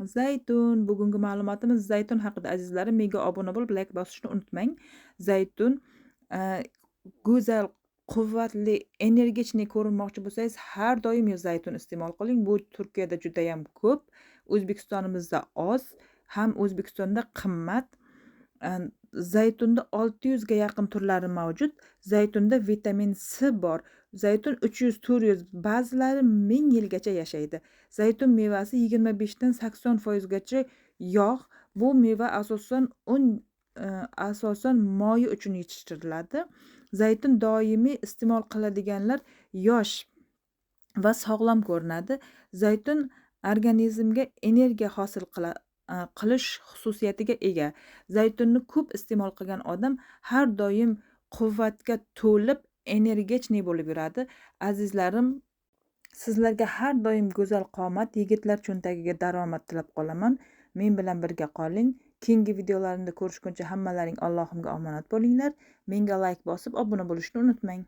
Zaytun. Bugungi ma'lumotimiz zaytun haqida, azizlarim. Menga obuna bo'lib, layk bosishni unutmang. Zaytun go'zal, quvvatli, энергичный ko'rinmoqchi bo'lsangiz, har doim zaytun iste'mol qiling. Bu Turkiyada juda ham ko'p, O'zbekistonimizda oz, ham O'zbekistonda qimmat. Zaytunda 600 ga yaqin turlari mavjud. Zaytunda vitamin C bor. Zaytun 300-400, ba'zilari 1000 yilgacha yashaydi. Zaytun mevasi 25 dan 80% gacha yog'. Bu meva asosan asosan moyi uchun yetishtiriladi. Zaytun doimiy iste'mol qiladiganlar yosh va sog'lom ko'rinadi. Zaytun organizmga energiya hosil qilish xususiyatiga ega. Zaytunni ko'p iste'mol qilgan odam har doim quvvatga to'lib, энергичный bo'lib yuradi. Azizlarim, sizlarga har doim go'zal qomat, yigitlar cho'ntagiga daromad tilab qolaman. Men bilan birga qoling. Keyingi videolarimda ko'rishguncha hammalaring Allohimga omonat bo'linglar. Menga layk bosib, obuna bo'lishni unutmang.